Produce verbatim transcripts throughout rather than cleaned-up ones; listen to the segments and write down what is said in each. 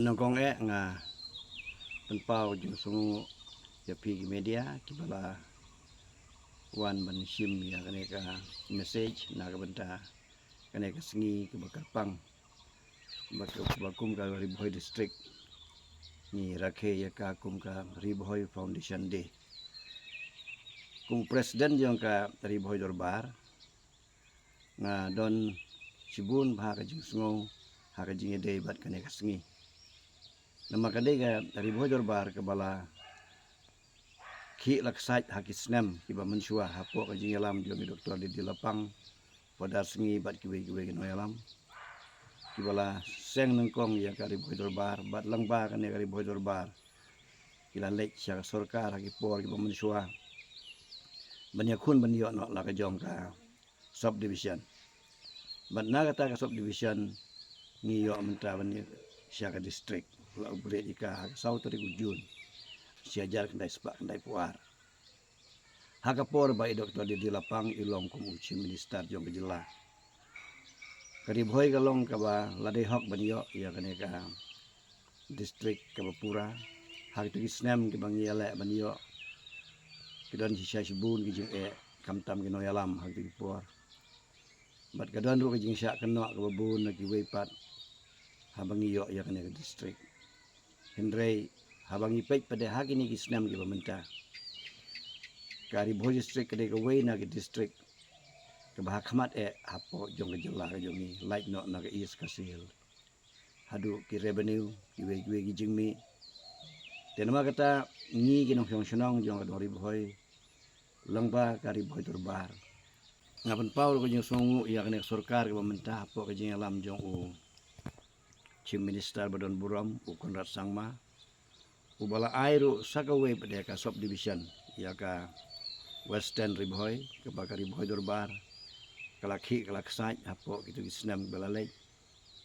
Nyngkong eh nga pynpaw jingsngew ïa phi ki media kiba la wan ban shim ïa kane ka message na ka bynta kane ka sngi kaba kyrpang ba ka, ba kum ka Ri Bhoi District ngi rakhe ïa ka kum ka Ri Bhoi Foundation Day. Kum president jong ka Ri Bhoi Dorbar, nga don shibun bha ka jingsngew ha ka jingïadei bad kane ka sngi. Namar ka dei ka Ri Bhoi Dorbar kaba la khih la ksait ha ki snem kiba mynshuwa hapoh ka jingïalam jong i Doktor D D Lapang, Phadar Sngi bad kiwei kiwei ki nongïalam kiba la seng nyngkong ïa ka Ri Bhoi Dorbar, bad lyngba kane ka Ri Bhoi Dorbar ki la leit sha ka sorkar ha ki por kiba mynshuwa ban ïakhun ban ïoh noh la ka jong ka subdivision. Bad na kata ka subdivision ngi ïoh mynta ban ïoh sha ka district, la upgrade ïa ka ha ka saw tarik u Jun shi hajar khyndai spah khyndaiphew ar. Ha ka por ba i Doktor D D Lapang i long kum u Chief Minister jong ka jylla, ka Ri Bhoi ka long kaba la dei hok ban ïoh ïa kane ka district kaba pura. Ha kito ki snem kiba ngi ïaleh ban ïoh, ki don shisha shibun ki jingeh khamtam ki nongïalam ha kito ki por. Bad ka don ruh ka jingshah kynnoh kaba bun na kiwei pat haba ngi ïoh ïa kane ka district. Hynrei haba ngi peit pat de ha kine ki snem kiba mynta, ka Ri Bhoi District ka dei kawei na ki district kaba ha khmat eh hapoh jong ka jylla ka jong ngi, lait noh na ka East Khasi Hills haduh ki revenue, kiwei kiwei ki jingmih. Te namar kata ngi ki nongshong shnong jong ka dong Ri Bhoi lyngba ka Ri Bhoi Dorbar, nga pynpaw ruh ka jingsngewnguh ïa kane ka sorkar kaba mynta hapoh ka jingïalam jong u Chief Minister ba don burom, u Conrad Sangma, uba la ai ruh sa kawei pat de ka subdivision ïa ka Western Ri Bhoi, kaba ka Ri Bhoi Dorbar ka la khih ka la ksait hapoh kito ki snem ba la leit.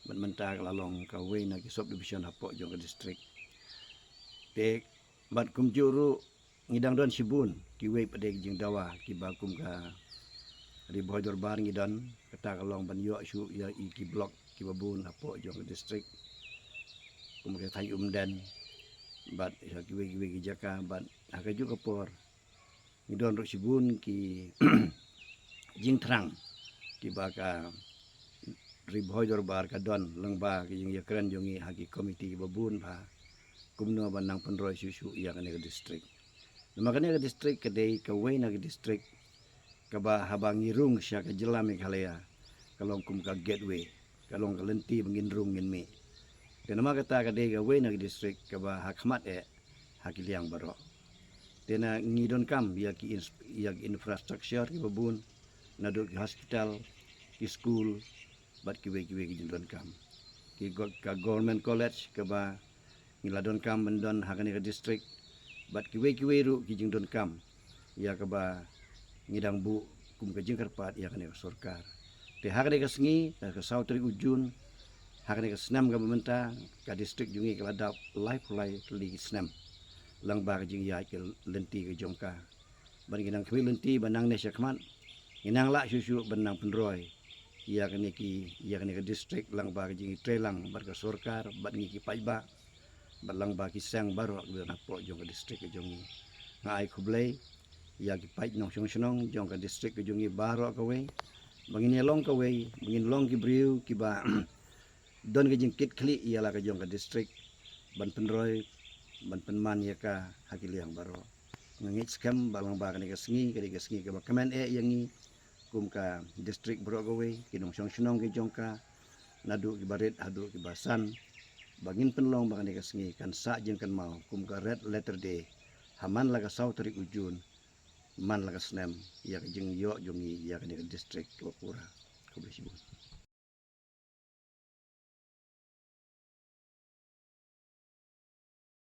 Bad mynta ka la long kawei na ki subdivision hapoh jong ka district. Te bad kumjuh ruh ngi dang don shibun kiwei pat de ki jingdawa kiba kum ka Ri Bhoi Dorbar ngi don, kata ka long ban ïoh shuh ïa i ki block kiba bun hapoh jong ka district, kum ka thaiñ Umden bad ïa kiwei kiwei ki jaka. Bad ha kajuh ka por ngi don ruh shibun ki jingthrang kiba ka Ri Bhoi Dorbar ka don lyngba ki jingïakren jong ngi ha ki komiti kiba bun bha, kumno ban nang pynroi shuh shuh ïa kane ka district. Namar kane ka district ka dei kawei na ka district kaba haba ngi rung sha ka jylla Meghalaya ka long kum ka gateway, ka long ka lynti ba ngin rung ngin mih. Te namar kata ka dei kawei na ka district kaba ha khmat eh ha ki liang baroh. Te na ngi donkam ïa ki ins-, ïa ki infrastructure kiba bun, naduh ki hospital, ki school bad kiwei kiwei ki jingdonkam. Ki go-, ka government college kaba ngi la donkam ban don ha kane ka district, bad kiwei kiwei ruh ki jingdonkam ïa kaba ngi dang buh kum ka jingkyrpad ïa kane ka sorkar. Te ha kane ka sngi, ka saw tarik u Jun, ha kane ka snem kaba mynta, ka district jong ngi ka la dap laiphew lai tylli ki snem lyngba ka jingïaid ka lynti ka jong ka. Bad ngi nang khmih lynti ban nang ne shakhmat, ngi nang lah shuh shuh ban nang pynroi ïa kane ki, ïa kane ka district lyngba ka jingïatreilang bad ka sorkar bad ngi ki paidbah bad lyngba ki seng baroh kiba don hapoh jong ka district ka jong ngi. Nga ai khublei ïa ki paid nongshong shnong jong ka district ka jong ngi baroh kawei, ba ngin ïa long kawei, ba ngin long ki briew kiba don ka jingkitkhlieh ïa la ka jong ka district, ban pynroi, ban pynman ïa ka ha ki liang baroh. Nga ngeit skhem ba lyngba kane ka sngi, kane ka sngi kaba kmen eh ïa ngi kum ka district baroh kawei, ki nongshong shnong ki jong ka, naduh kiba rit haduh kiba san, ba ngin pynlong ba kane ka sngi kan sah jingkynmaw kum ka Red Letter Day ha man la ka saw tarik u Jun man la ka snem ïa ka jingïoh jong ngi ïa kane ka district kaba pura. Khublei shibun.